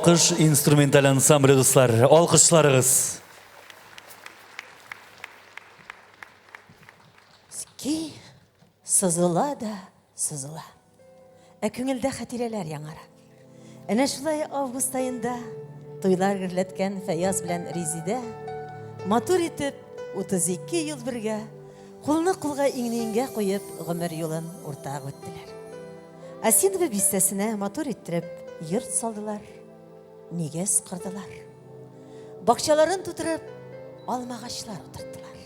Балкыш инструменталь ансамбле, дуслар. Алкышларыгыз. Ски сызыла да сызыла. Ә күңелдә хатирәләр яңара. Әнә шулай август аенда туйлар гөрләткән Фәяз белән Резидә матур итеп 32 ел бергә кулны кулга иңне иңгә куеп гомер юлын уртак үттеләр. Осиново бистәсенә матур иттереп йорт салдылар, нигез кордылар. Бакчаларын тутырып алмагачлар утырттылар.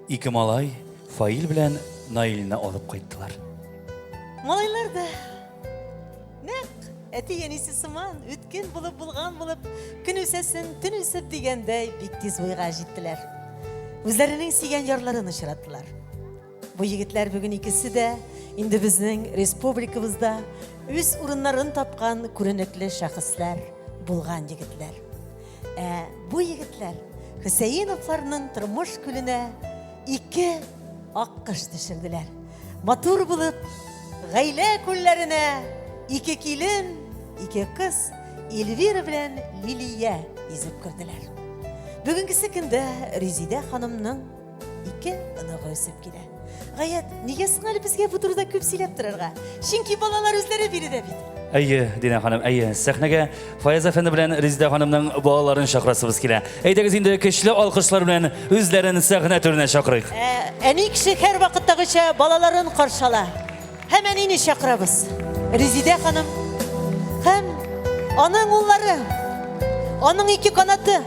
Ике малай Фаил белән Наилне алып кайттылар. Малайлар да нәкъ әти-әнисе сыман үткен булып булган булып, көн үсәсен, төн үсеп дигәндәй бик тиз буйга җиттеләр. Үзләренең сөйгән ярларын очраттылар. Бу егетләр бүген икесе дә инде безнең республикабызда үз урыннарын тапкан күренекле шәхесләр булган егетләр. Ә бу егетләр Хөсәеновларның тормыш күленә ике аккош төшерделәр. Матур булып гаилә күлләренә ике килен, ике кыз Эльвира белән Лилия йөзеп керделәр. Бүгенгесе көндә Резидә ханымның Ике оныгы үсеп килә. Гаять, нигә соң әле безгә бу турыда күп сөйләп торырга? Чөнки балалар үзләре биредә бит. Әйе, Динә ханым, әйе. Сәхнәгә Фаяз әфәнде белән Резидә ханымның балаларын чакырасыбыз килә. Әйдәгез инде көчле алкышлар белән үзләрен сәхнә түренә чакырыйк. Ә, әни кеше һәрвакыттагыча балаларын каршы ала. Һәм әнине чакырабыз. Резидә ханым һәм аның уллары, аның ике канаты,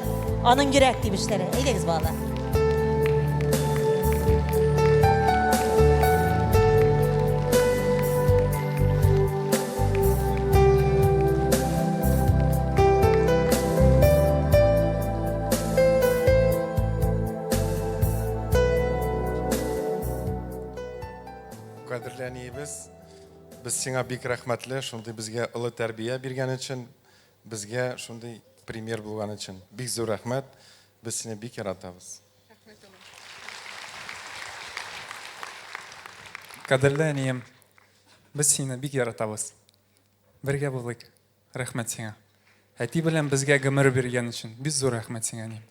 аның йөрәк тибешләре. Әйдәгез, балалар. Кадерле әниебез, без сиңа бик рәхмәтле, шундый безгә олы тәрбия биргән өчен, безгә шундый пример булган өчен. Бик зур рәхмәт, без сине бик яратабыз. Кадерле әнием, без сине бик яратабыз. Бергә булыйк. Рәхмәт сиңа. Әти белән безгә гомер биргән өчен бик зур рәхмәт сиңа, әнием.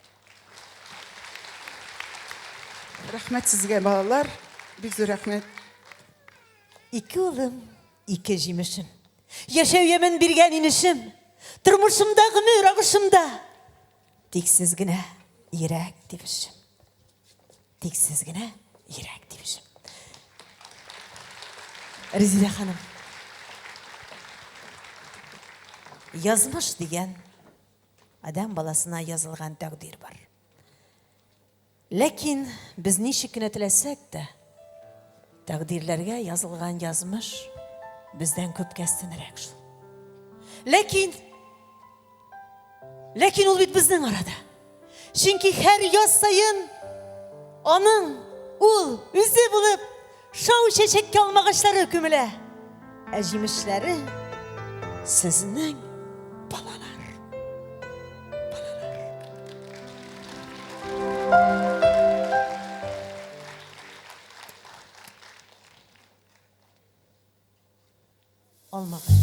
Рәхмәт сезгә, балалар. Бик зур рәхмәт. Ике улым, ике җимешем. Яшәү ямен биргән инешем. Тормышымда, гомер агышымда. Тик сез генә йөрәк тибешем. Тик сез генә йөрәк тибешем. Резидә ханым. Язмыш дигән адәм баласына язылган тәкъдир бар. Ләкин без ничек кенә теләсәк тә, тәкъдирләргә язылган язмыш бездән күпкә өстенрәк шул. Ләкин Ләкин ул бит безнең арада. Чөнки һәр яз саен аның ул үзе булып шау чәчәккә алмагачлары күмелә. Ә җимешләре сезнең балалар. Балалар. Алмагач.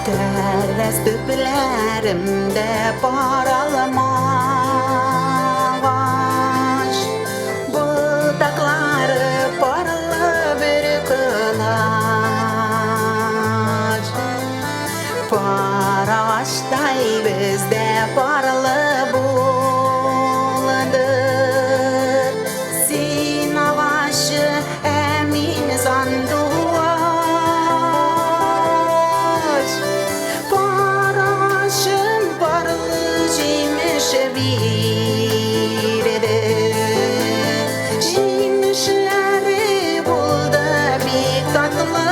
Тәрәз төпләремдә пар алмагач, Ботаклары парлы бер кылач. Пар агачтай без дә парлы булдык. Син агачы, ә мин сандугач. Пар агачым парлы җимеш бирде. Җимешләре булды бик татлы.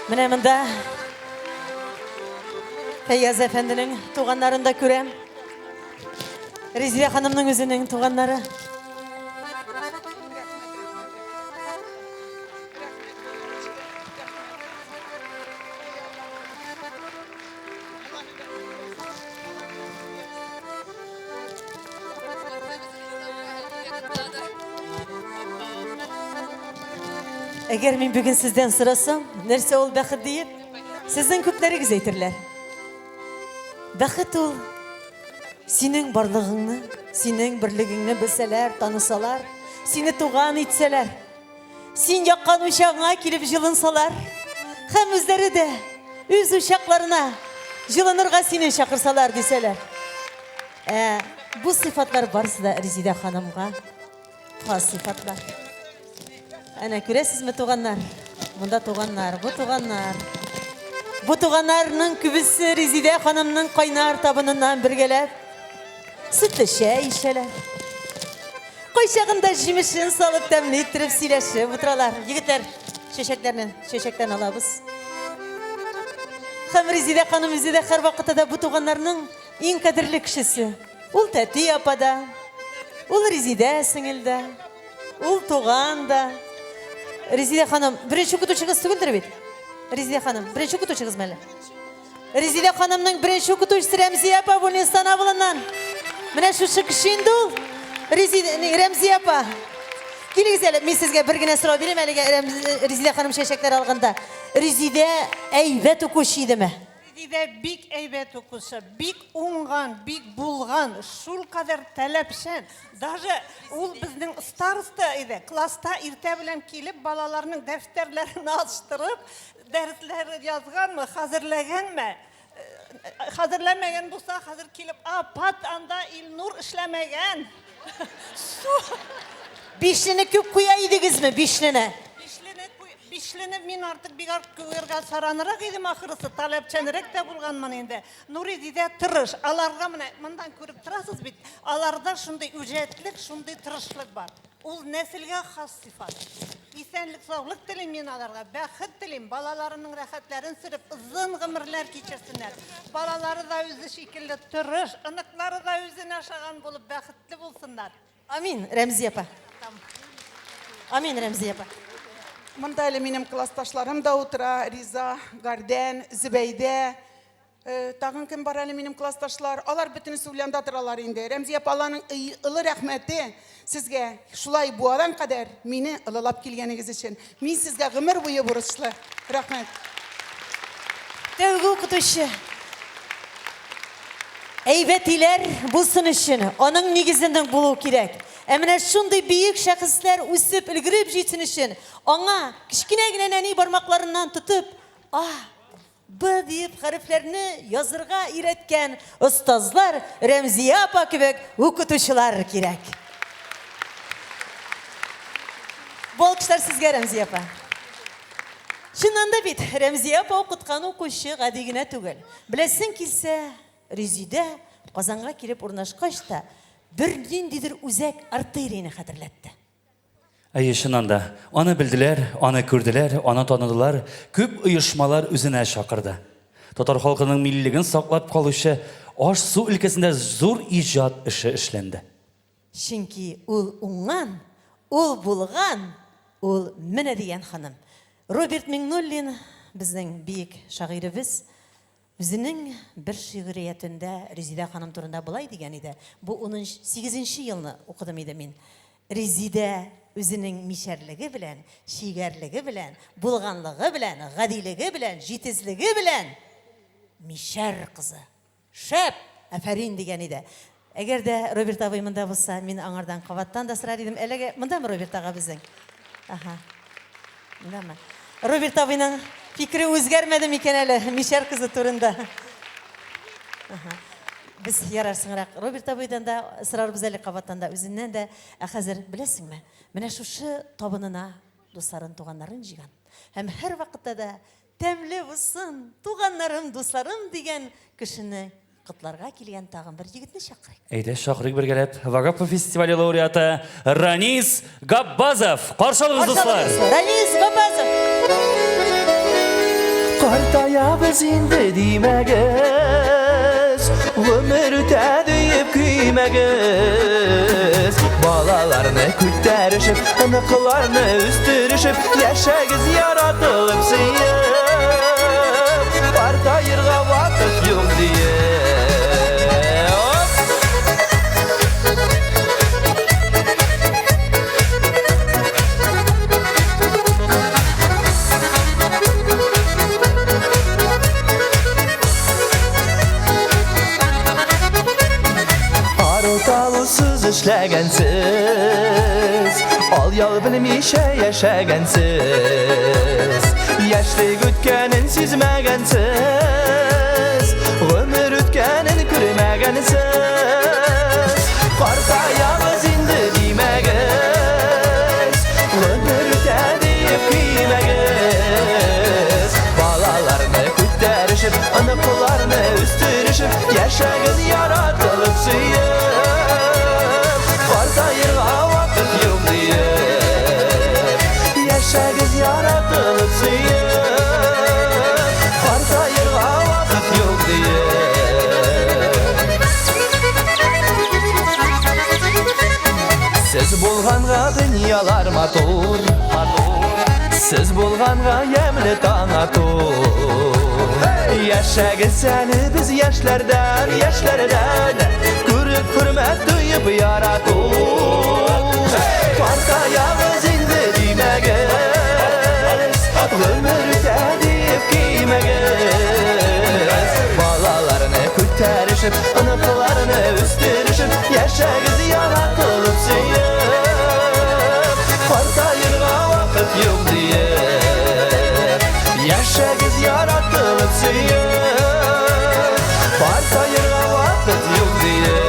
Менә монда Фәяз әфәнденең туганнарын да күрәм. Резидә ханымның үзенең туганнары. Әгәр мин бүген сездән сорасам, нәрсә ул бәхет диеп, сезнең күпләрегез әйтерләр. Бәхет ул синең барлыгыңны, синең берлегеңне белсәләр, танысалар, сине туган итсәләр. Син яккан учагыңа килеп җылынсалар, һәм үзләре дә үз учакларына җылынырга сине чакырсалар дисәләр. Ә бу сыйфатлар барысы да Резидә ханымга хас сыйфатлар. Әнә күрәсезме, туганнар? Монда туганнар, бу туганнар. Бу туганнарның күбесе Резидә ханымның кайнар табыныннан бергәләп сөтле чәй эчәләр. Кайчагында җимешен салып тәмле иттереп сөйләшеп утыралар. Егетләр, чәчәкләрне чәчәктән алабыз. Һәм Резидә ханым үзе дә һәрвакытта да бу туганнарның иң кадерле кешесе. Ул тәти апа да, ул Резидә сеңел дә, ул туган да. Резидә ханым, беренче укытучыгыз түгелдер бит? Резидә ханым, беренче укытучыгызмы әле? Резидә ханымның беренче укытучысы Рәмзия апа Бүлнистан авылыннан. Менә шушы кеше инде ул. Резидә, Рәмзия апа. Килегез әле, мин сезгә бер генә сорау бирәм әлегә Резидә ханым чәчәкләр алганда. Резидә әйбәт укучы идеме? Резидә бик әйбәт укучы, бик уңган, бик булган, шулкадәр таләпчән. Даже ул безнең староста иде. Класста иртә белән килеп балаларның дәфтәрләрен ачтырып, Дәресләр язганмы, хәзерләгәнме? Хәзерләмәгән булса, хәзер килеп, апат, анда Илнур эшләмәгән. Су. Бишлене күп куя идегезме, бишлене? Бишлене, бишлене мин артык бик артык куярга саранрак идем ахрысы, таләпчәнрәк тә булганмын инде. Нури дидә тырыш. Аларга менә моннан күреп торасыз бит, аларда шундый үҗәтлек, шундый тырышлык бар. Ул нәселгә хас сыйфат. Исәнлек-саулык телим мин аларга, бәхет телим, балаларының рәхәтләрен сөреп, озын гомерләр кичерсеннәр. Балалары да үзе шикелле тырыш, оныклары да үзенә ошаган булып, бәхетле булсыннар. Амин, Рәмзия апа. Амин, Рәмзия апа. Монда әле минем классташларым да утыра, Риза, Гардән, Зөбәйдә, Э, тагын кем бар әле минем классташлар? Алар бөтенесе уйланда торалар инде. Рәмзия апа, Алланың ылы рәхмәте сезгә шулай буадан кадәр мине ылылап килгәнегез өчен. Мин сезгә гомер буе бурычлы. Рәхмәт. Тәүге укытучы. Әйбәтиләр булсын өчен аның нигезенең булу кирәк. Ә менә шундый бөек шәхесләр үсеп өлгереп җитсен өчен аңа кечкенә генә нәни бармакларыннан тотып, а Б диеп хәрефләрне язырга өйрәткән остазлар Рәмзия апа кебек укытучылар кирәк. Бу алкышлар сезгә, Рәмзия апа. Чыннан да бит, Рәмзия апа укыткан укучы гади генә түгел. Беләсең килсә, Резидә Казанга килеп урнашкач та, бер ниндидер үзәк артерияне хәтерләтте. Әйе, чыннан да, аны белделәр, аны күрделәр, аны таныдылар, күп оешмалар үзенә чакырды. Татар халкының миллилеген саклап калучы аш-су өлкәсендә зур иҗат эше эшләнде. Чөнки ул уңган, ул булган, ул менә дигән ханым. Роберт Миңнуллин, безнең бөек шагыйребез, Үзенең бер шигъриятендә Резидә ханым турында болай дигән иде, бу унынчы, сигезенче елны укыдым иде мин, Резидә үзенең мишәрлеге белән, чигәрлеге белән, булганлыгы белән, гадилеге белән, җитезлеге белән мишәр кызы. Шәп! Афәрин! дигән иде. Әгәр дә Роберт абый монда булса, мин аңардан кабаттан да сорар идем. Әлегә мондамы Роберт ага безнең? Аһа. Мондамы? Роберт абыйның фикере үзгәрмәде микән әле мишәр кызы турында? Аһа. Без ярар соңрак Роберт абыйдан да сорарбыз әле кабаттан да үзеннән дә. Ә хәзер беләсеңме, менә шушы табынына дусларын, туганнарын җыйган. Һәм һәрвакытта да Тәмле булсын, туганнарым, дусларым дигән кешене котларга килгән тагын бер егетне чакырыйк. Әйдә, чакырыйк бергәләп. Вагапов фестивале лауреаты Ранис Габбазов. Каршы алыгыз, дуслар! Ранис Габбазов! Картаябыз инде димәгез, Гомер үтә диеп көймәгез. Балаларны күтәрешеп, оныкларны үстерешеп, Яшәгез яратылып сөеп, Картаерга вакыт юк диеп. Ару-талусыз эшләгәнсез, Ал-ял белмичә яшәгәнсез, Яшьлек үткәнен сизмәгәнсез, Гомер үткәнен күрмәгәнсез. Картаябыз инде димәгез, Гомер үтә диеп көймәгез. Балаларны күтәрешеп, оныкларны үстерешеп, Яшәгез яратылып сөеп, Картаерга вакыт юк диеп. Яшәгез яратылып сөеп, Картаерга вакыт юк диеп. Сез булганга дөньялар матур, Сез булганга ямьле таң ату. Яшәгез әле без яшьләрдән, яшьләрдән Күреп хөрмәт тоеп ярату. Картаябыз инде димәгез, Гомер үтә диеп көймәгез. Балаларны күтәрешеп, оныкларны үстерешеп, Яшәгез яратылып сөеп, Картаерга вакыт юк диеп. Яшәгез яратылып сөеп, Картаерга вакыт юк диеп.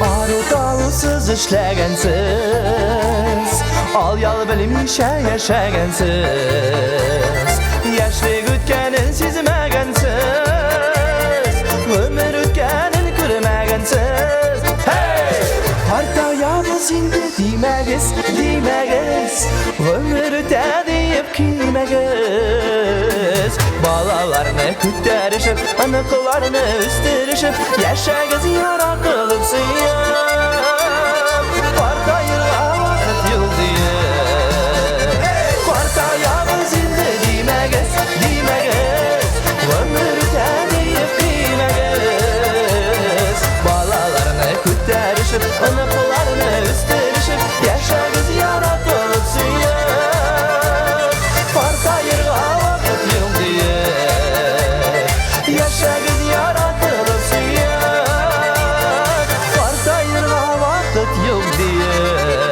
Ару-талусыз эшләгәнсез, Ал-ял белмичә яшәгәнсез, Яшьлек үткәнен сизмәгәнсез, Гомер үткәнен күрмәгәнсез. Hey! Картаябыз инде димәгез, димәгез, Гомер үтә диеп көймәгез. Балаларны күтәрешеп, оныкларны үстерешеп, Яшәгез яратылып сөеп, Картаерга вакыт юк диеп. Картаябыз инде димәгез, димәгез, Гомер үтә диеп көймәгез. Балаларны күтәрешеп, оныкларны үстерешеп, Яшәгез яратылып сөеп, Картаерга вакыт юк диеп. Яшәгез яратылып сөеп, Картаерга вакыт юк диеп.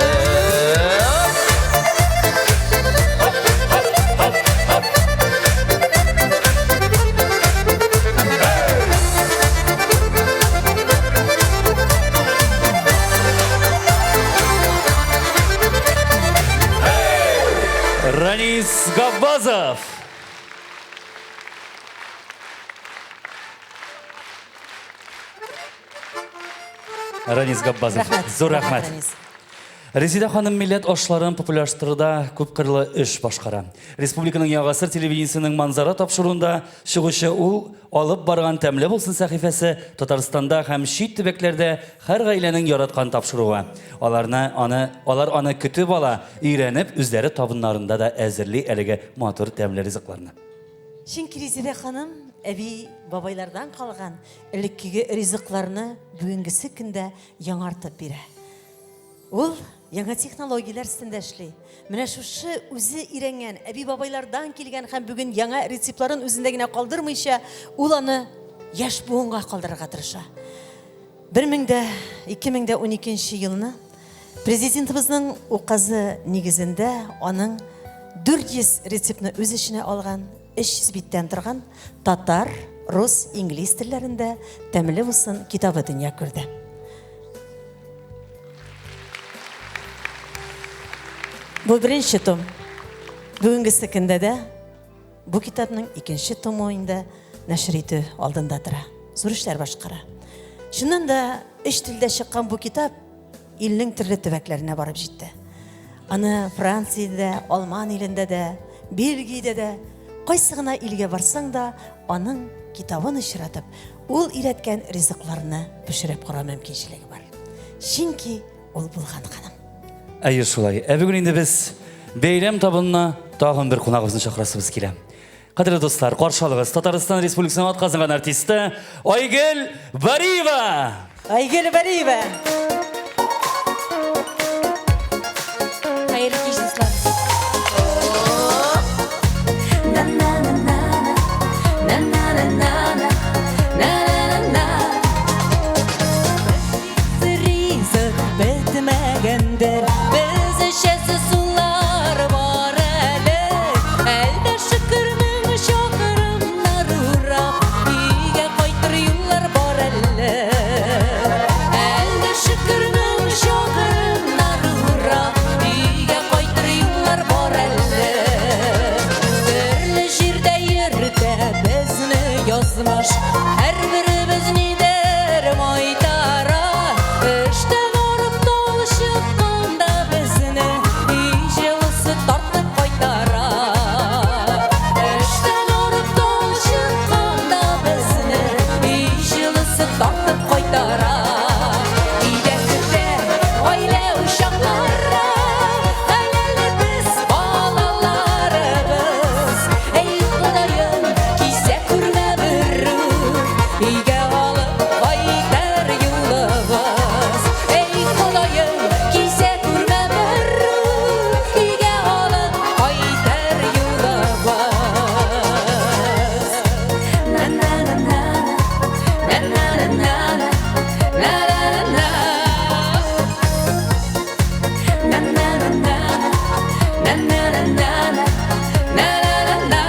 Ранис Габбазов. Ранис Габбазов. Рәхмәт. Зур рәхмәт. Ранис. Резида ханым милләт ашларын популярлаштыруда күпкырлы эш башкара. Республиканың Яңа гасыр телевидениесенең Манзара тапшыруында чыгучы ул алып барган Тәмле булсын сәхифәсе Татарстанда һәм чит төбәкләрдә һәр гаиләнең яраткан тапшыруы. Аларны аны алар аны көтеп ала, өйрәнеп, үзләре табыннарында да әзерли әлеге матур тәмле ризыкларны. Чөнки Резидә ханым әби бабайлардан калган элеккеге ризыкларны бүгенгесе көндә яңартып бирә. Ул яңа технологияләр өстендә эшли. Менә шушы үзе өйрәнгән, әби-бабайлардан килгән һәм бүген яңа рецептларын үзендә генә калдырмыйча, ул аны яшь буынга калдырырга тырыша. 2012 елны Президентыбызның указы нигезендә аның 400 рецептны үз эченә алган, 300 биттән торган татар, рус, инглиз телләрендә Тәмле булсын китабы дөнья күрде. Бу беренче том. Бүгенгесе көндә дә Бу китапның икенче томы инде нәшер итү алдында тора. Зур эшләр башкара. Чыннан да, өч телдә чыккан бу китап илнең төрле төбәкләренә барып җитте. Аны Франциядә, Алман илендә дә, Бельгиядә дә, кайсы гына илгә барсаң да, аның китабын очратып, ул өйрәткән ризыкларны пешереп карау мөмкинчелеге бар. Чөнки ул булган ханым. Әйе шулай. Ә бүген инде без бәйрәм табынына тагын бер кунагыбызны чакырасыбыз килә. Кадерле дуслар, каршы алыгыз Татарстан Республикасының атказанган артисты Айгөл Бариева! Айгөл Бариева! Хәерле кич, дуслар. Ризык бетмәгәндер, без эчәсе сулар бар әле. Әлдә шөкер мең чакрымнар урап, өйгә кайтыр юллар бар әле. Әлдә шөкер мең чакрымнар урап, өйгә кайтыр юллар бар әле. Төрле җирдә йөртә безне язмыш, һәрберебез нидер майтара. Эштән арып талчыкканда безне өй җылысы тартып кайтара. Эштән арып талчыкканда безне өй җылысы тартып кайтара. Өйдә көтә гаилә учаклары, хәләл без балаларыбыз. Әй, Ходаем, кисә күрмә берүк, өйгә алып кайтыр юлыбыз. Әй, Ходаем, кисә күрмә берүк, өйгә алып кайтыр юлыбыз. На-на-на-на, на-на-на-на, на-на-на-на. На-на-на-на, на-на-на-на, на-на-на-на.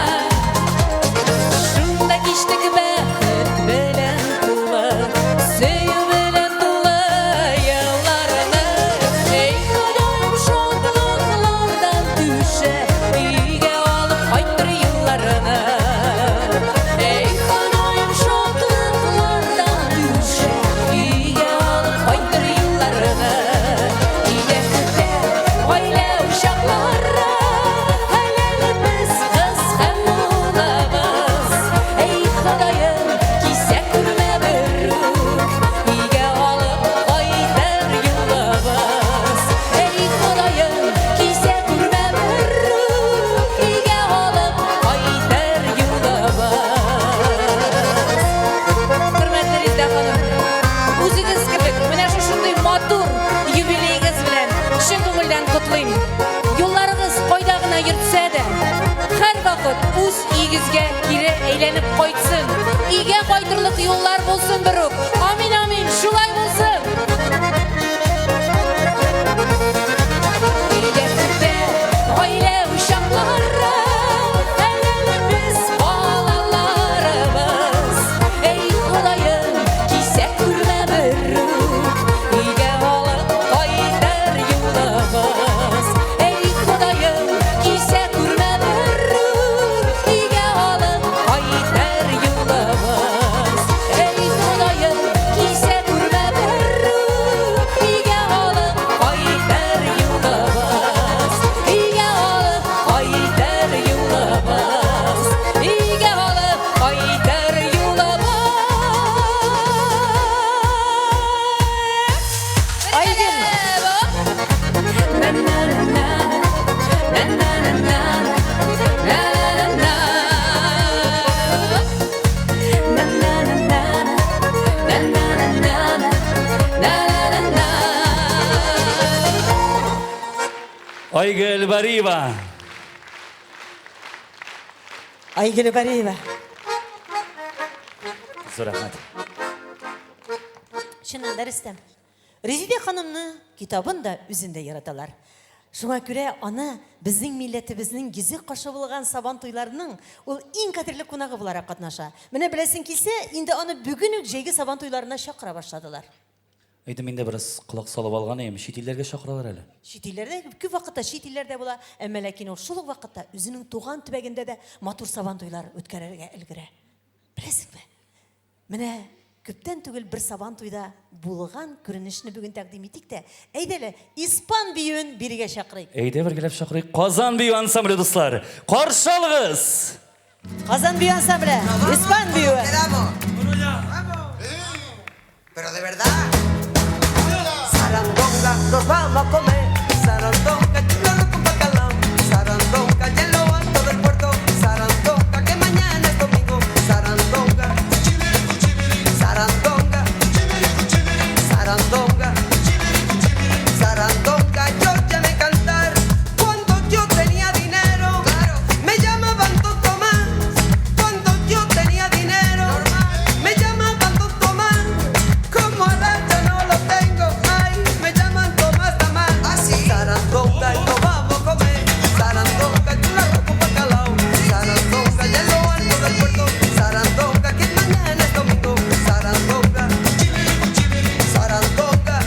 Шунда кичтек бәхет белән тулы, сөю белән тулы елларны. Эй, Ходаем, шатлыклардан түшә, өйгә алып кайтыр юлларны. Эй, Ходаем, шатлыклардан түшә, өйгә алып кайтыр юлларны. Өйдә көтә гаилә учаклары, хәләл без кыз һәм улыбыз. Эй, Ходаем, кисә күрмә берүк, өйгә алып кайтыр юлыбыз. Эй, Ходаем, кисә күрмә берүк, өйгә алып кайтыр юлыбыз. Хөрмәтле Резеда ханым, үзегез кебек менә шушындый матур юбилеегыз белән чын күңелдән котлыйм. Юлларыгыз кайда гына йөртсә дә, һәрвакыт үз өегезгә кире әйләнеп кайтсын. Өйгә кайтырлык юллар булсын берүк. Амин, амин, шулай булсын. Өйдә көтә гаилә учаклары, хәләл без балаларыбыз. Эй, Ходаем, кисә күрмә берүк, өйгә алып кайтыр юлыбыз. Эй, Ходаем, кисә күрмә берүк, өйгә алып кайтыр юлыбыз. Эй, Ходаем, кисә күрмә берүк, өйгә алып кайтыр юлыбыз. Өйгә алып кайтыр юлыбыз. Өйгә алып кайтыр юлыбыз. Айгөл. На-на-на-на, на-на-на-на, на-на-на-на. На-на-на-на, на-на-на-на, на-на-на-на. Айгөл Бариева! Айгөл Бариева. Зур рәхмәт. Чыннан да, Рөстәм. Резеда ханымны китабын да үзен дә яраталар. Шуңа күрә аны безнең милләтебезнең йөзек кашы булган Сабан туйларының ул иң кадерле кунагы буларак катнаша. Менә беләсең килсә, инде аны бүген үк җәйге Сабан туйларына чакыра башладылар. Әйдә, мин дә бераз колак салып алган идем. Чит илләргә чакыралар әле. Чит илләрдә, күп вакытта чит илләрдә була, әмма ләкин ул шул ук вакытта үзенең туган төбәгендә дә матур Сабантуйлар үткәрергә өлгерә. Беләсеңме? Менә күптән түгел бер Сабантуйда булган күренешне бүген тәкъдим итик тә, әйдә әле, испан биюен бирегә чакырыйк. Әйдә бергәләп чакырыйк. Казан бию ансамбле, дуслар! Каршы алыгыз! Казан бию ансамбле, испан биюе! Pero de verdad. Sarandonga, nos vamos a comer. Sarandonga, chulo con bacalao. Sarandonga, ya en lo alto del puerto. Sarandonga, que mañana es domingo. Sarandonga, sarandonga, sarandonga, sarandonga. Yo llamé cantar cuando yo tenía dinero. Me llamaban Don Tomás cuando yo tenía dinero. Me llamaban Don Tomás. Como ahora ya no lo tengo, ay, me llaman Tomás Tamás. Sarandonga, y nos vamos a comer. Sarandonga, un arroz con bacalao. Sarandonga, ya en lo alto del puerto. Sarandonga, que mañana es domingo. Sarandonga, sarandonga,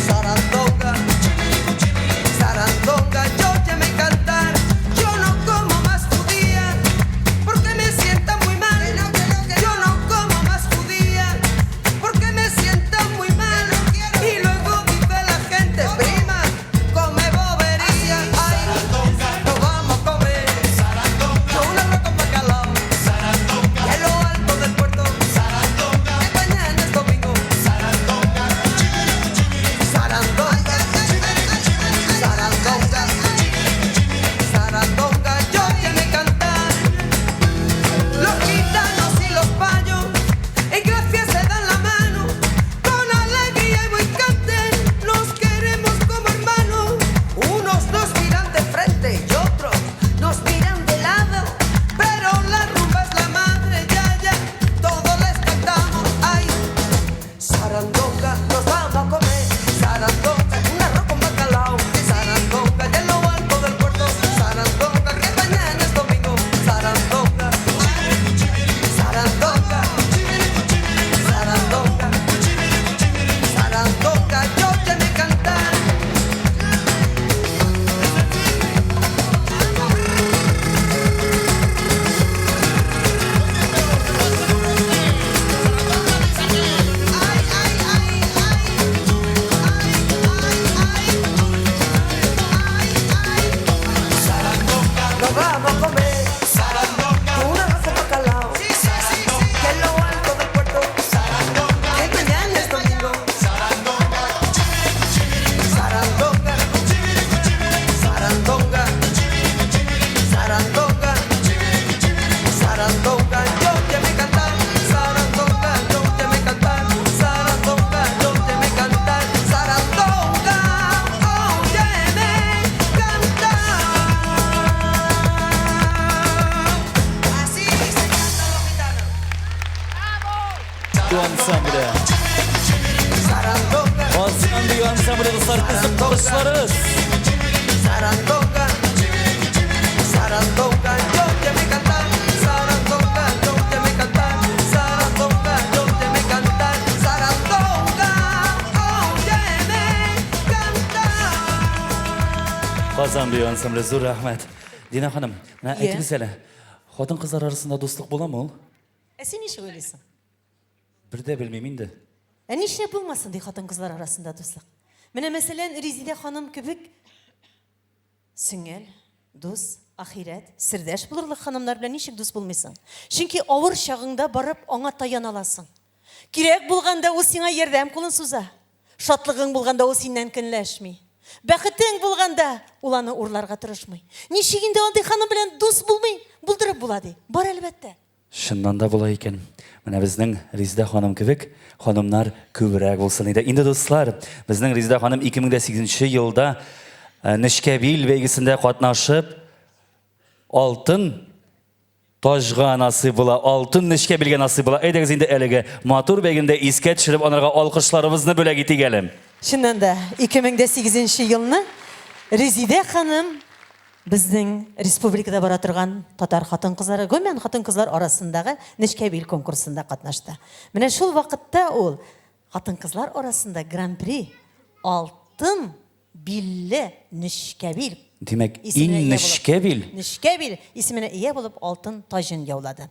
sarandonga, sarandonga. Yo llamé cantar, yo no como más judía, porque me sienta muy mal. Yo no como más judía, porque me sienta muy mal. Y luego dice la gente, prima, come bobería. Ay, nos vamos a comer. Un arroz con bacalao. Y en lo alto del puerto. Que mañana es domingo. Sarandonga, sarandonga, sarandonga. Yo llamé cantar. Los gitanos y los payos en gracia se dan la mano, con alegría y buen cante, nos queremos como hermanos. Unos nos miran de frente y otros nos miran de lado, pero la rumba es la madre, ya, ya, todos les cantamos, ay. Sarandonga, nos vamos a comer, sarandonga, un arroz con bacalao, sarandonga, ya en lo alto del puerto, sarandonga, que mañana es domingo, sarandonga. Sarandonga, sarandonga, sarandonga, yo llamé cantar. Nos vamos a comer un arroz con bacalao. Que en lo alto del puerto. Que mañana es domingo. Sarandonga, sarandonga, sarandonga, sarandonga, yo llamé cantar. Sarandonga, yo llamé cantar. Sarandonga, yo llamé cantar. Sarandonga, óyeme cantar. Así se cantan los gitanos. Бию ансамбле. Sarandonga, Казан бию ансамбле, дуслар, кызып алкышларыгыз. sarandonga, sarandonga, yo llamé cantar. Sarandonga, yo llamé cantar. Sarandonga, yo llamé cantar. Sarandonga, óyeme cantar. Казан бию ансамбле, зур рәхмәт. Дина ханым, менә Иә. әйтегез әле, хатын-кызлар арасында дуслык буламы ул? Ә син ничек уйлыйсың? Бер дә белмим инде. Ә нишләп булмасын ди хатын-кызлар арасында дуслык? Менә мәсәлән, Резидә ханым кебек сеңел, дус, ахирәт, сердәш булырлык ханымнар белән ничек дус булмыйсың? Чөнки авыр чагыңда барып аңа таяна аласың. Кирәк булганда ул сиңа ярдәм кулын суза. Шатлыгың булганда ул синнән көнләшми. Бәхетең булганда ул аны урларга тырышмый. Ничек инде андый ханым белән дус булмый, булдырып була ди? Бар әлбәттә. Чыннан да болай икән. Менә безнең Резидә ханым кебек ханымнар күбрәк булсын иде. Инде дуслар, безнең Резидә ханым 2008 елда э, Нечкәбил бәйгесендә катнашып, алтын таҗга насыйп була, алтын Нечкәбилгә насыйп була. Әйдәгез инде әлеге матур бәйгене искә төшереп, анарга алкышларыбызны бүләк итик әле. Чыннан да, 2008 елны Резидә ханым безнең республикада бара торган татар хатын-кызлары, гомумән хатын-кызлар арасындагы Нечкәбил конкурсында катнашты. Менә шул вакытта ул Хатын-кызлар арасында Гран-при алтын билле Нечкәбил Димәк, иң исеменә ия булып, нечкә бил. Нечкә бил исеменә ия булып алтын таҗын яулады.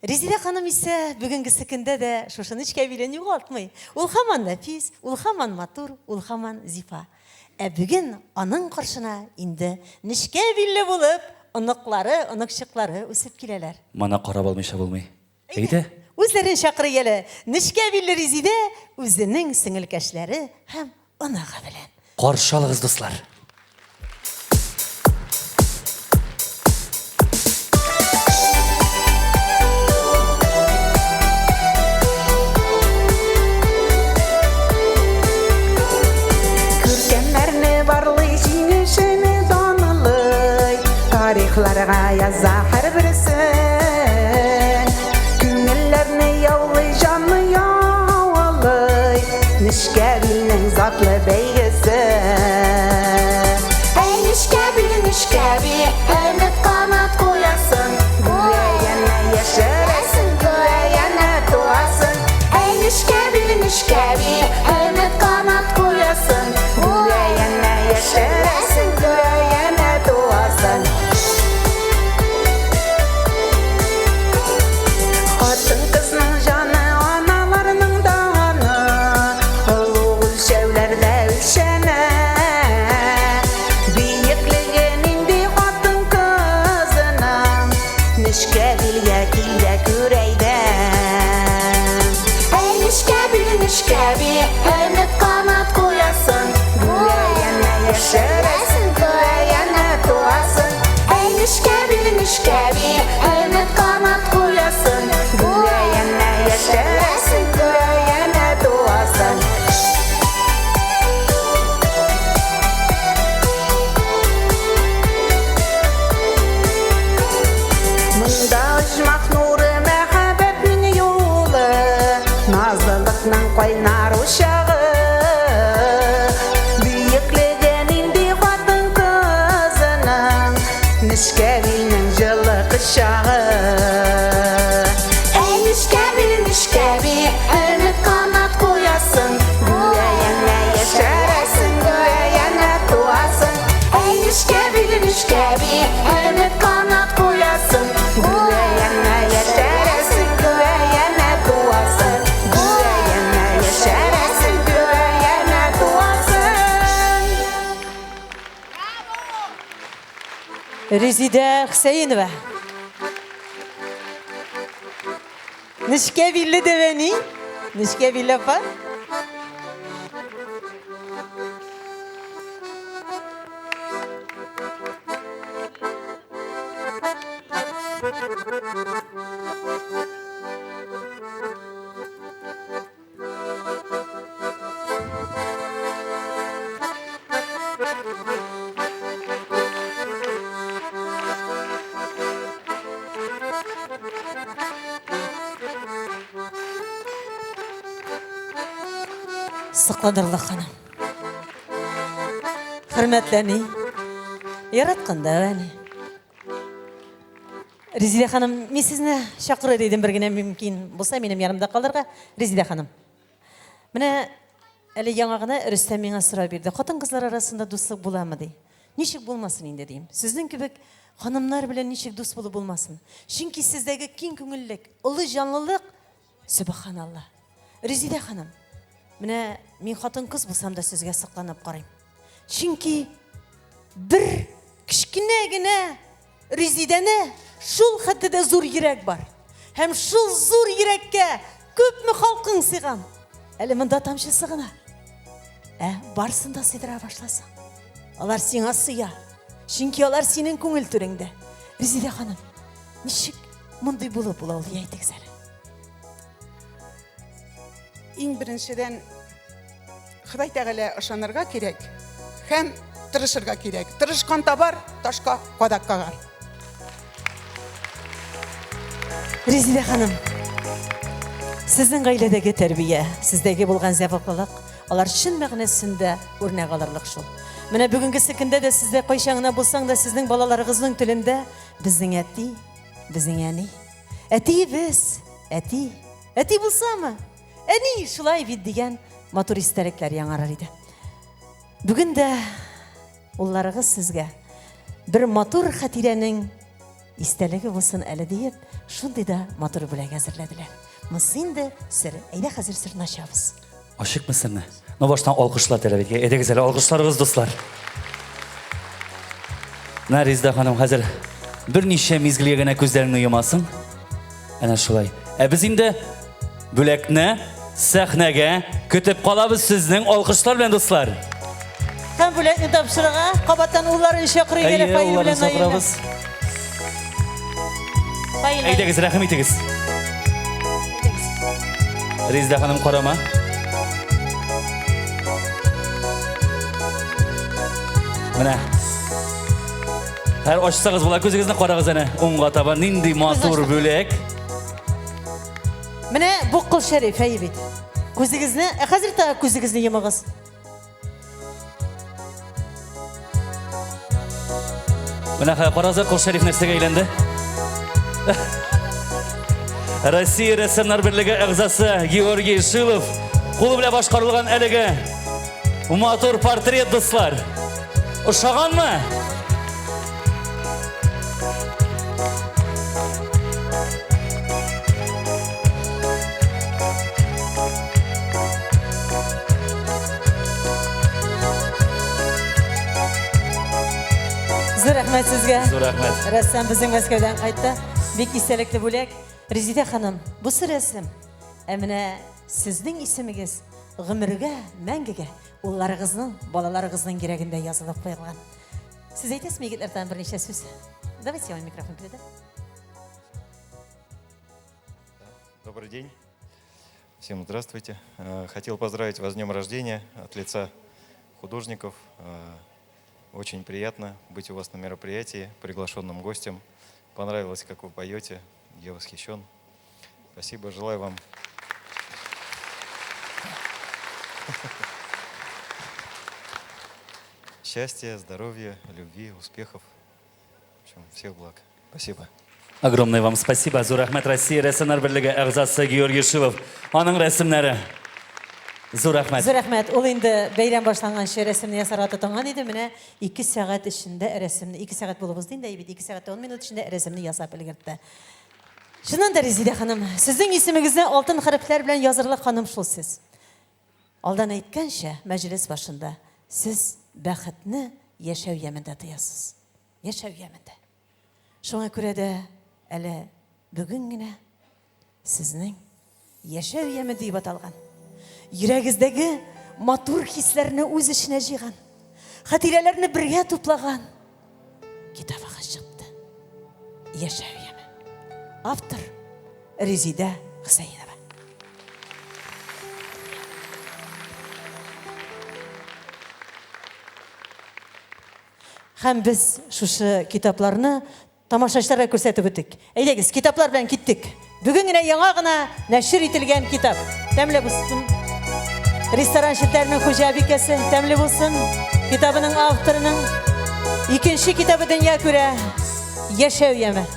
Резидә ханым исә бүгенгесе көндә дә шушы нечкә билен югалтмый. Ул һаман нәфис, ул һаман матур, ул һаман зифа. Ә бүген аның каршына инде нечкә билле булып оныклары, оныкчыклары үсеп киләләр. Моны карап алмыйча булмый. Әйдә. Үзләрен чакырыйк әле. Нечкә билле Резидә үзенең сеңелкәшләре һәм оныгы белән. Каршы алыгыз, дуслар. Күркәмнәрне барлый, җиңүчене данлый, Тарихларга яза һәрберсен. Күңелләрне яулый, җанны яулый, Нечкә билнең затлы бәйгесе. Әй, нечкә бил, нечкә бил, өмет канат куясың, Гүя янә яшәрәсең, гүя янә туасың. Әй, нечкә бил, нечкә бил, өмет канат куясың, Гүя янә яшәрәсең, гүя янә туасың. Хатын-кызның җаны аналарның даны, Олуг үлчәүләрдә үлчәнә. Биеклеге нинди хатын-кызының, Нечкә билгә килә күрәйдә. Әй, нечкә бил, нечкә бил, өмет канат куясың, Гүя янә яшәрәсең, гүя янә туасың. Әй, нечкә бил, нечкә бил, өмет канат куясың, Гүя янә яшәрәсең, гүя янә туасың. Монда оҗмах нуры, мәхәббәтнең юлы, Назлылыкның кайнар учагы. Бөеклеге нинди хатын-кызының, Нечкә билнең җылы кочагы. Әй, нечкә бил, нечкә бил, өмет канат куясың, Гүя янә яшәрәсең, гүя янә туасың. Әй, нечкә бил, нечкә бил, өмет канат куясың, Гүя янә яшәрәсең, гүя янә туасың. Гүя янә яшәрәсең, гүя янә туасың. Резидә Хөсәенова. Нечкә билле дәвәни, нечкә билле апа. Сокланырлык ханым. Хөрмәтле әни, яраткан да әни. Резидә ханым, мин сезне чакырыр идем бер генә мөмкин булса минем янымда калырга. Резидә ханым. Менә әле яңа гына Рөстәм миңа сорау бирде. Хатын-кызлар арасында дуслык буламы ди. Ничек булмасын инде дим. Сезнең кебек ханымнар белән ничек дус булып булмасын? Чөнки сездәге киң күңеллек, олы җанлылык, сөбханалла. Резидә ханым, менә мин хатын-кыз булсам да сезгә сокланып карыйм. Чөнки бер кечкенә генә Резидәне шул хәтле дә зур йөрәк бар. Һәм шул зур йөрәккә күпме халкың сыйган. Әле монда тамчысы гына. Ә барсын да сыйдыра башласаң, алар сиңа сыя. Чөнки алар синең күңел түреңдә. Резидә ханым, ничек мондый булып була ул, әйтегез әле. Иң беренчедән Ходай Тәгалә ышанырга кирәк һәм тырышырга кирәк. Тырышкан табар, ташка кадак кагар. Резидә ханым, сезнең гаиләдәге тәрбия, сездәге булган зәвыклылык, алар чын мәгънәсендә үрнәк алырлык шул. Менә бүгенгесе көндә дә сездә кайчан гына булсаң да, сезнең балаларыгызның телендә безнең әти, безнең әни. Әтиебез, әти, әти булсамы? Әни, шулай бит дигән матур истәлекләр яңарыр иде. Бүген дә улларыгыз сезгә бер матур хатирәнең истәлеге булсын әле диеп, шундый да матур бүләк әзерләделәр. Монысы инде сер. Әйдә хәзер серне ачабыз. Ачыкмы серне? Ну, баштан алкышлар таләп итә. Әйдәгез әле, алкышларыгыз, дуслар. Менә Резеда ханым хәзер берничә мизгелгә генә күзләреңне йомасың. Әнә шулай. Ә без инде бүләкне сәхнәгә көтеп калабыз сезнең алкышлар белән, дуслар. Һәм бүләкне тапшырырга кабаттан улларын чакырыйк әле Фаил белән Наилне. Фаил. Әйдәгез, рәхим итегез. Резеда ханым карама. Менә. Һәр ачсагыз була күзегезне карагыз әнә. Уңга таба нинди матур бүләк. Менә бу Кол Шәриф, әйе бит. Күзегезне, ә хәзер тагы күзегезне йомыгыз. Менә хәзер карагыз, Кол Шәриф нәрсәгә әйләнде? Россия рәссамнар берлеге әгъзасы Георгий Шилов кулы белән башкарылган әлеге матур портрет, дуслар. Ошаганмы? Зур рәхмәт сезгә. Зур рәхмәт. Рәссам безнең Мәскәүдән кайтты. Бик истәлекле бүләк. Резидә ханым, бусы рәсем. Ә менә сезнең исемегез гомергә, мәңгегә улларыгызның, балаларыгызның йөрәгендә язылып куелган. Сез әйтәсезме, егетләр, тагын берничә сүз? Давайте я вам микрофон передам. Добрый день. Всем здравствуйте. Э, хотел поздравить вас с днем рождения от лица художников. Э, очень приятно быть у вас на мероприятии, приглашенным гостем. Понравилось, как вы поете. Я восхищен. Спасибо. Желаю вам счастья, здоровья, любви, успехов. В общем, всех благ. Спасибо. Огромное вам спасибо. Зур рәхмәт Россия рәссамнар берлеге әгъзасы Георгий Шилов. Аның рәсемнәре. Зур рәхмәт. Зур рәхмәт. Ул инде бәйрәм башланганчы рәсемне ясарга тотынган иде. Менә 2 сәгать эчендә рәсемне, 2 сәгать булып узды инде, бит 2 сәгать 10 минут эчендә рәсемне ясап өлгертте. Чыннан да, Резидә ханым, сезнең исемегезне алтын хәрефләр белән язырлык ханым шул сез. Алдан әйткәнчә, мәҗлес башында сез бәхетне яшәү ямендә тоясыз. Яшәү ямендә. Шуңа күрә дә әле бүген генә сезнең яшәү яме дип аталган, йөрәгездәге матур хисләрне үз эченә җыйган, хатирәләрне бергә туплаган китабыгыз чыкты. Яшәү яме. Автор Резидә Хөсәенова. Һәм без шушы китапларны тамашачыларга күрсәтеп үтик. Әйдәгез, китаплар белән киттек. Бүген генә яңа гына нәшер ителгән китап. Тәмле булсын. Ресторан челтәренең хуҗабикәсе тәмле булсын. Китабының авторының икенче китабы дөнья күрә. Яшәү яме.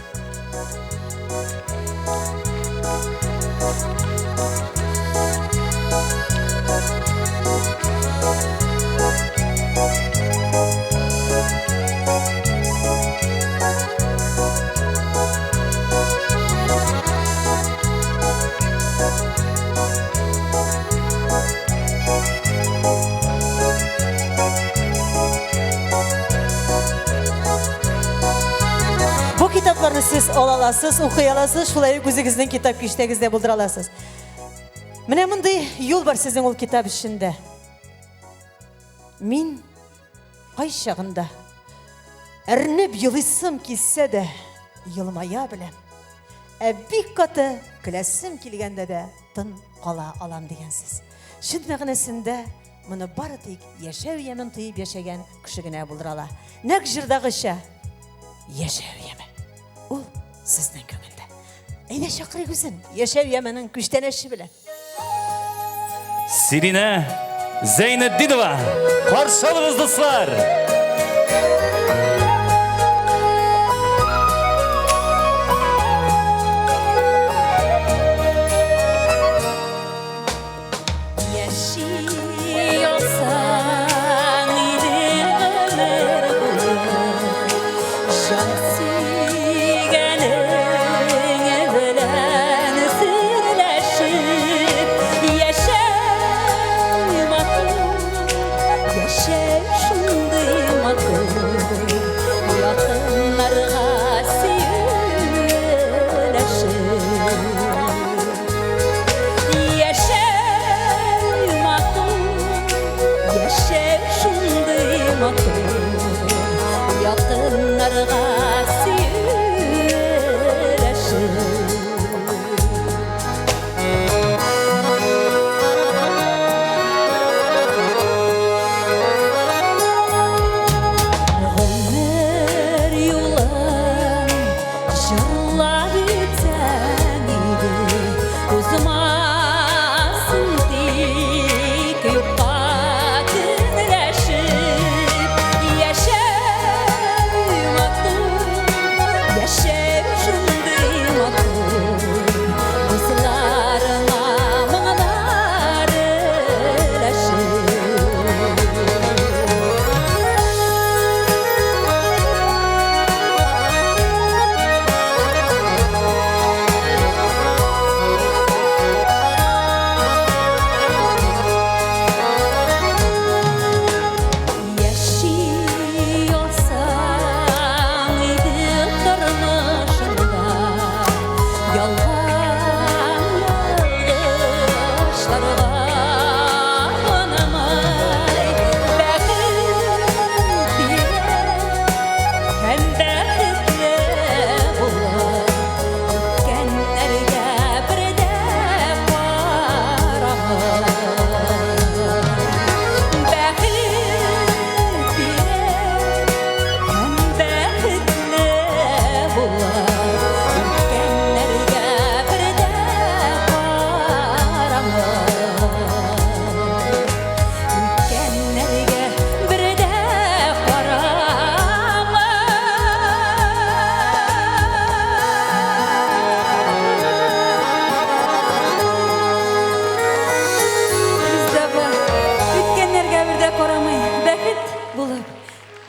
Бу китапларны сез ала аласыз, укый аласыз, шулай ук үзегезнең китап киштәгездә булдыра аласыз. Менә мондый юл бар сезнең ул китап эчендә. Мин кайчагында әрнеп елыйсым килсә дә, елмая беләм. Ә бик каты көләсем килгәндә дә тын кала алам дигәнсез. Чын мәгънәсендә моны бары тик яшәү ямен тоеп яшәгән кеше генә булдыра ала. Нәкъ җырдагыча, яшәү яме. Ул сезнең күңелдә. Әйдә чакырыйк үзен, яшәү яменең күчтәнәче белән. Сиринә Зәйнетдинова. Каршы алыгыз, дуслар! Яшәү шундый матур, якыннарга сөйләшеп. Яшәү матур, яшәү шундый матур, якыннарга сөйләшеп. Гомер юлын җырлап үтсәң иде, узмасын тик юкка көнләшеп. Яшәү матур, яшәү шундый матур, дусларыңа моңнар өләшеп. Яши алсаң иде тормышыңда, ялган ялгышларга манамай, бәхет бирә һәм бәхетле булып, үткәннәргә бер дә карамый. Бәхет бирә һәм бәхетле булып, үткәннәргә бер дә карамый. Үткәннәргә бер дә карамый. Резеда апа, үткәннәргә бер дә карамый, бәхет булып,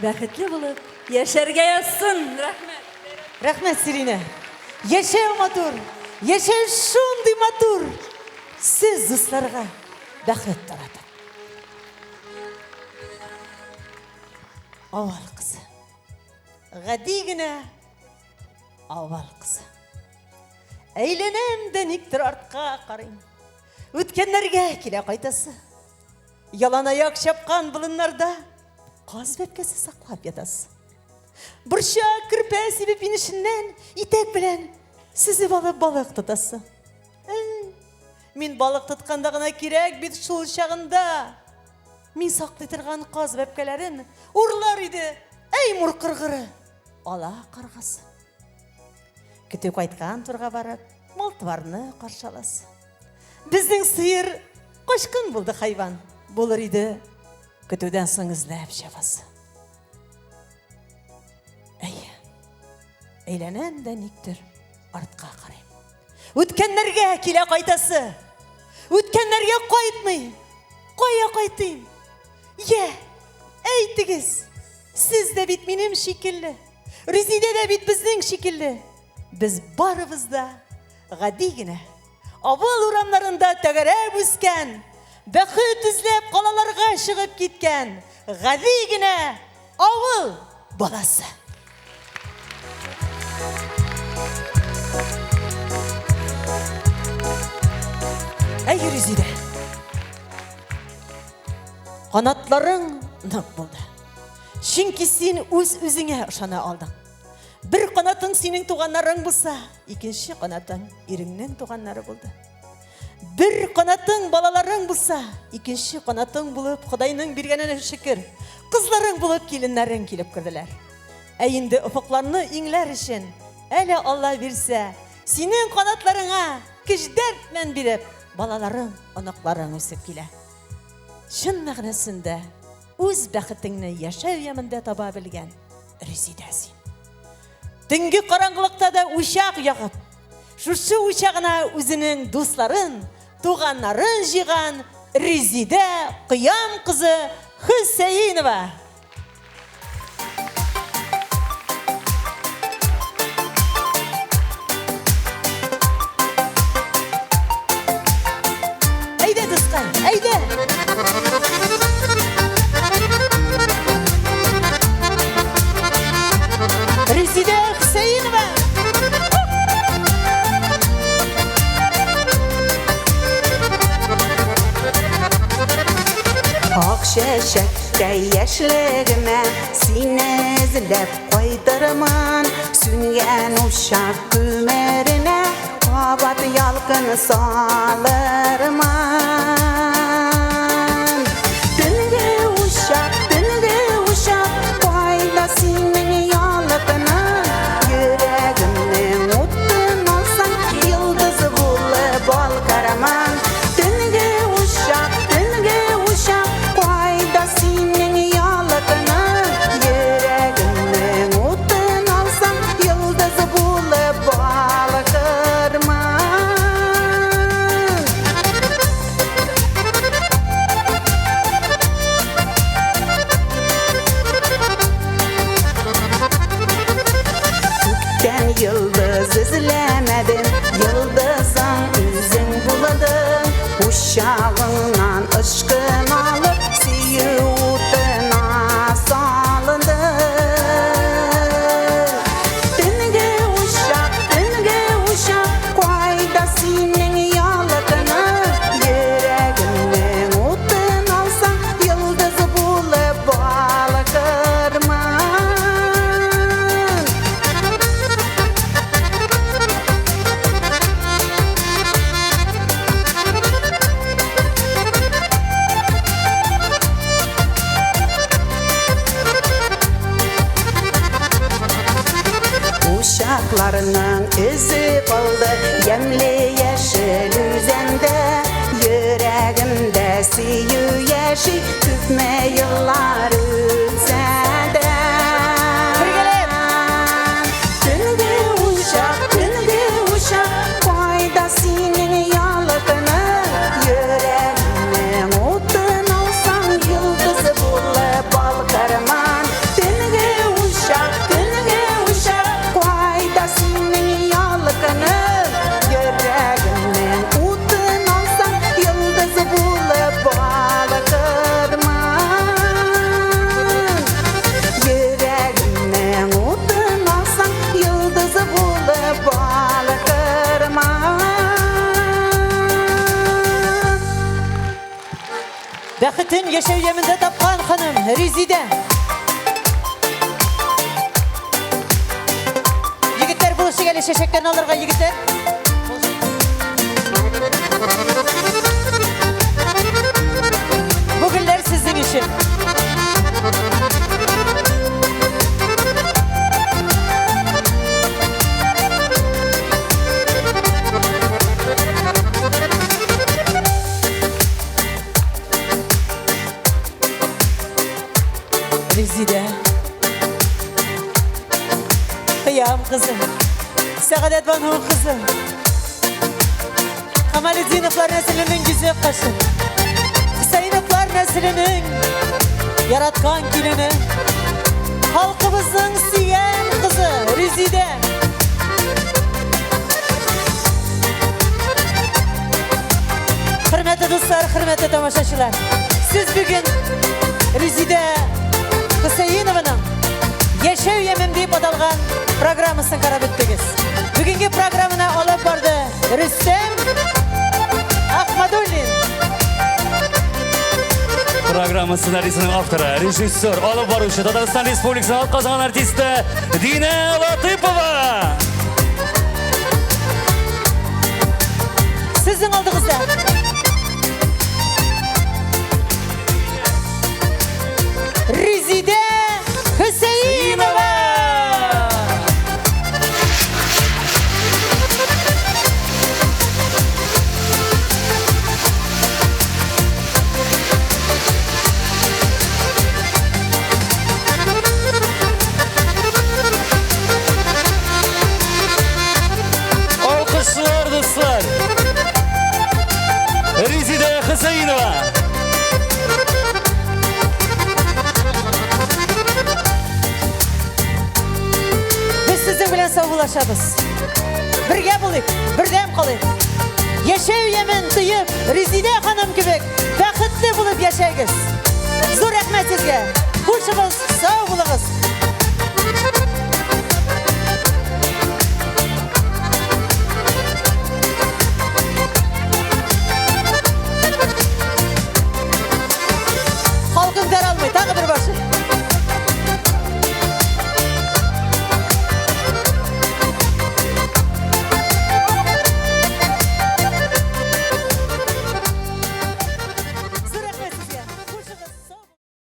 бәхетле булып яшәргә язсын. Рәхмәт. Рәхмәт, Сиринә. Яшәү матур, яшәү шундый матур. Сез дусларга бәхет таратып. Авыл кызы. Гади генә авыл кызы. Әйләнәм дә никтер артка карыйм. Үткәннәргә килә кайтасы. Яланаяк чапкан болыннарда каз бәбкәсе саклап ятасы. Борчак, көрпә сибеп инешеннән итәк белән сөзеп алып балык тотасы. Әй, мин балык тотканда гына кирәк бит шул чагында. Мин саклый торган каз бәбкәләрен урлар иде, әй мур кыргыры, ала каргасы. Көтү кайткан турга барып, мал-туарны каршы аласы. Безнең сыер качкын булды хайван, булыр иде, көтүдән соң эзләп чабасы. Әйе, әйләнәм дә никтер артка карыйм. Үткәннәргә килә кайтасы. Үткәннәргә кайтмый. Кая кайтыйм? Йә, әйтегез, сез дә бит минем шикелле. Резидә дә бит безнең шикелле. Без барыбыз да гади генә авыл урамнарында тәгәрәп үскән, бәхет эзләп калаларга чыгып киткән гади генә авыл баласы. Әй, Резидә, канатларың нык булды. Чөнки син үз-үзеңә ышана алдың. Бер канатың синең туганнарың булса, икенче канатың иреңнең туганнары булды. Бер канатың балаларың булса, икенче канатың булып Ходайның биргәненә шөкер, кызларың булып киленнәрең килеп керделәр. Ә инде офыкларны иңләр өчен, әле Алла бирсә, синең канатларыңа көч-дәрт биреп, балаларың, оныкларың үсеп килә. Чын мәгънәсендә үз бәхетеңне яшәү ямендә таба белгән Резидә син. Төнге караңгылыкта да учак ягып, шушы учагына үзенең дусларын, туганнарын җыйган Резидә Кыям кызы Хөсәенова. Әйдә, дускай, әйдә! Киләчәктә яшьлегемә сине эзләп кайтырмын. Сүнгән учак күмеренә кабат ялкын салырмын. Төнге учак, төнге учак, кайда синең ялкының? Йөрәгемнең утын алсаң, йолдыз булып балкырмын. Төнге учак, төнге учак, кайда синең ялкының? Йөрәгемнең утын алсаң, йолдыз булып балкырмын. Күктән йолдыз эзләмәдем, йолдызың үзең булдың. Учагыңнан ышкын алып, сөю утына салындың. Төнге учак, төнге учак, кайда синең ялкының? Йөрәгемнең утын алсаң, йолдыз булып балкырмын. Учакларның эзе калды ямьле яшел үзәндә. Йөрәгемдә сөю яши, күпме еллар үтсә дә. Төнге учак, төнге учак, кайда синең ялкының? Йөрәгемнең утын алсаң, йолдыз булып балкырмын. Төнге учак, төнге учак, кайда синең ялкының? Йөрәгемнең утын алсаң, йолдыз булып балкырмын. Йөрәгемнең утын алсаң, йолдыз булып балкырмын. Бәхетен яшәү ямендә тапкан ханым Резидә. Егетләр, булышык әле чәчәктән алырга, егетләр. Бу гөлләр сезнең өчен. Резидә. Кыям кызы. Сәгадәт Бану кызы. Камалетдиновлар нәселенең йөзе кашы. Хусаиновлар нәселенең яраткан килене. Халкыбызның сөйгән кызы Резидә. Хөрмәтле дуслар, хөрмәтле тамашачылар. Сез бүген Резидә Хусаинованың Яшәү ямем дип аталган программасын карап үттегез. Бүгенге программаны алып барды Рөстәм Ахмадуллин. Программа сценарийсының авторы, режиссер, алып баручы Татарстан Республикасының атказанган артисты Динә Латыпова. Сезнең алдыгызда Резидә Хөсәенова. Алкышлар, дуслар. Резидә Хөсәенова. Без сезнең белән саубуллашабыз. Бергә булыйк, бердәм калыйк. Яшәү ямен тоеп, Резидә ханым кебек бәхетле булып яшәгез. Зур рәхмәт сезгә. Хушыгыз, сау булыгыз. Халкым дәрал алмый. Тагы бер башы.